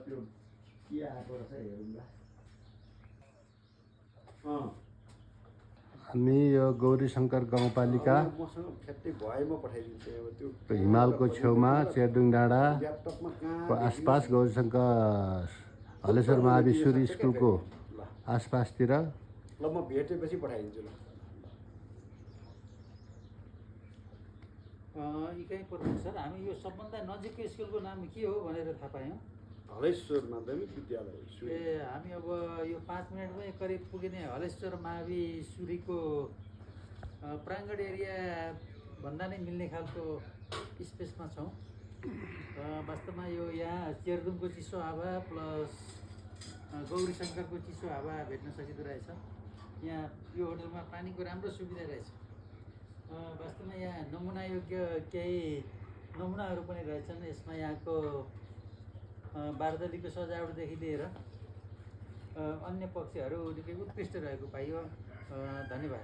त्यो के आएको रहेछ हेरौँला। हामी यो गौरीशङ्कर गाउँपालिका मसँग ठ्याट्टै भए म पठाइदिन्छु। अब त्यो हिमालको छेउमा चेरडुङ डाँडाको ल्यापटपमा कहाँ आसपास गौरीशङ्कर हलेश्वर महाविश्वरी स्कुलको आसपासतिर। ल म भेटेपछि पठाइदिन्छु। ल यी कहीँ पर्दैन सर। हामी यो सबभन्दा नजिकको स्कुलको नाम के हो भनेर थाहा पायौँ। हलेश्वर माध्यमिक विद्यालय। ए हामी अब यो 5 मिनटमै करिब पुगिने हलेश्वर महाविश्वरीको प्राङ्गण एरिया भन्दा नै मिल्ने खालको स्पेसमा छौँ। वास्तवमा यो यहाँ चेरडुङको चिसो हावा प्लस गौरीशङ्करको चिसो हावा भेट्न सकिँदो रहेछ। यहाँ यो होटलमा पानीको राम्रो सुविधा रहेछ। वास्तवमा यहाँ नमुना योग्य केही नमुनाहरू पनि रहेछन्। यसमा यहाँको बारदलीको सजावटदेखि लिएर अन्य पक्षहरू निकै उत्कृष्ट रहेको पाइयो। धन्यवाद।